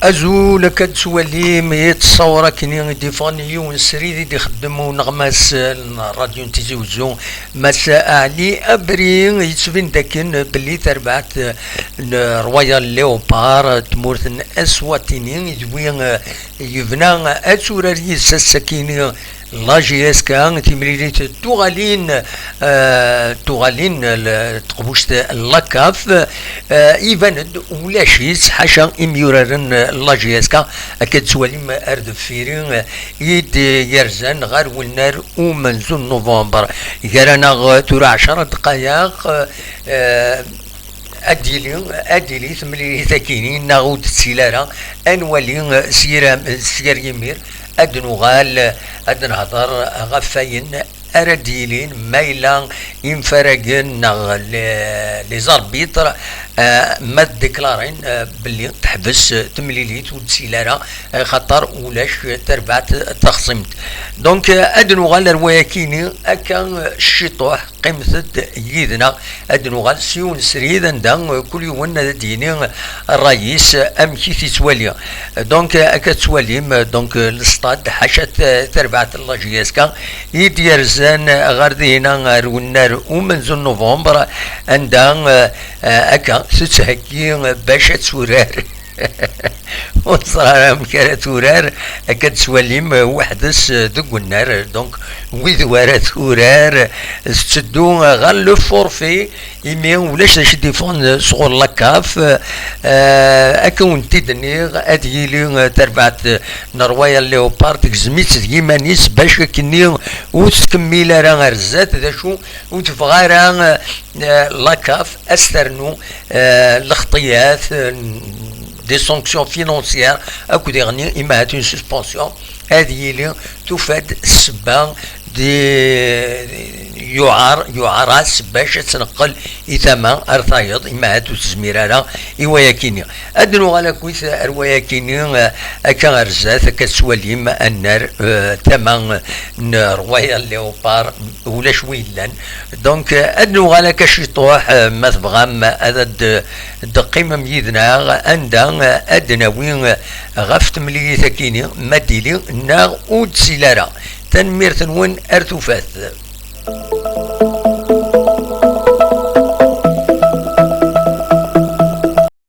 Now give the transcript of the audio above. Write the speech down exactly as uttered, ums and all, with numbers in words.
Azul, akka d-tettwalim i ttṣawṛa-kini i d-iffɣen yiwen srid i d-ixeddem uneɣmas n ṛṛadyu n Tizi Wezzu, Mass Ɛli Abri. Yettbin-d akken belli tarbaɛt n Royal Leopard, tmurt n Eswatini, d wi, eh, yebna ad turar yid-s ass-akini la J S K, timlilit tuɣalin, eh, tuɣalin l-, teqbuct la CAF, eh, iban-d ulac-itt, ḥaca imyuraren n la J S K, akka d-tettwalim ar deffir-i, eh, i d-yerzan ɣer wennar umenzu n november. Gar-aneɣ tura ɛecra ddqayeq, eh, ad d-yili, ad d-yili temlilit akini, neɣ ur d-tettili ara, ad nwali, eh, s yir am-, s yir yimir, ad d-nuɣal, eh, ad d-nehder ɣef wayen ara d-yilin ma yella imfaragen neɣ le-, les arbitres, eh, ma d-déclarin, eh, belli teḥbes, eh, temlilit ur d-tettili ara, eh, xaṭer ulac tarbaɛt taxṣimt. Donc, eh, ad d-nuɣal ar wayakini akka, eh, ciṭuḥ. Qqimet-d yid-neɣ, ad d-nuɣal s yiwen srid anda, eh, kul yiwen ad d-yini ṛṛay-is, eh, amek i t-yettwali. Donc, eh, akka tettwalim, eh, donc, eh, le stade, ḥaca t-, tarbaɛt n la J S K i d-yerzan, eh, ɣer dihina, ar wennar umenzu n november, anda, eh, eh, akka tettheggi, eh, bac ad turar. Ur teẓra ara amek ara turar, akka d-tettwalim, eh, weḥd-s, eh, deg unnar. Donc, wid wara turar, eh, tetteddu, eh, ɣer le forfait, imi ulac d acu d-iffɣen, eh, sɣur la CAF. Eh, akka wen-t-id-nniɣ, ad yili, eh, tarbaɛt, eh, n Royal Leopard, tegzem-itt d yiman-is, bac akkenni ur tettkemmil ara ar zdat, d acu ur tebɣa ara, eh, eh, la CAF, ad s-ternu, eh, lexṭiyat, eh, des sanctions financières, akked iɣenni imahat une suspension, ad yili tufa-d ssebba di, yuɛar, yuɛar-as bac ad tneqqel i tama ar tayeḍ, imahat ur tezmir ara i wayakini. Ad nuɣal akkit ar wayakini, eh, akka ar zdat, akka tettwalim annar, eh, tama n Royal Leopard, ulac wi yellan. Donc, eh, ad nuɣal akka ciṭuḥ, eh, ma tebɣam ad d-, d-qqimem yid-neɣ, anda, eh, ad d-nawi, eh, ɣef temlilit akini, ma d-ili neɣ ur d-ttili ara. Tanemmirt-nwen, ar tufat.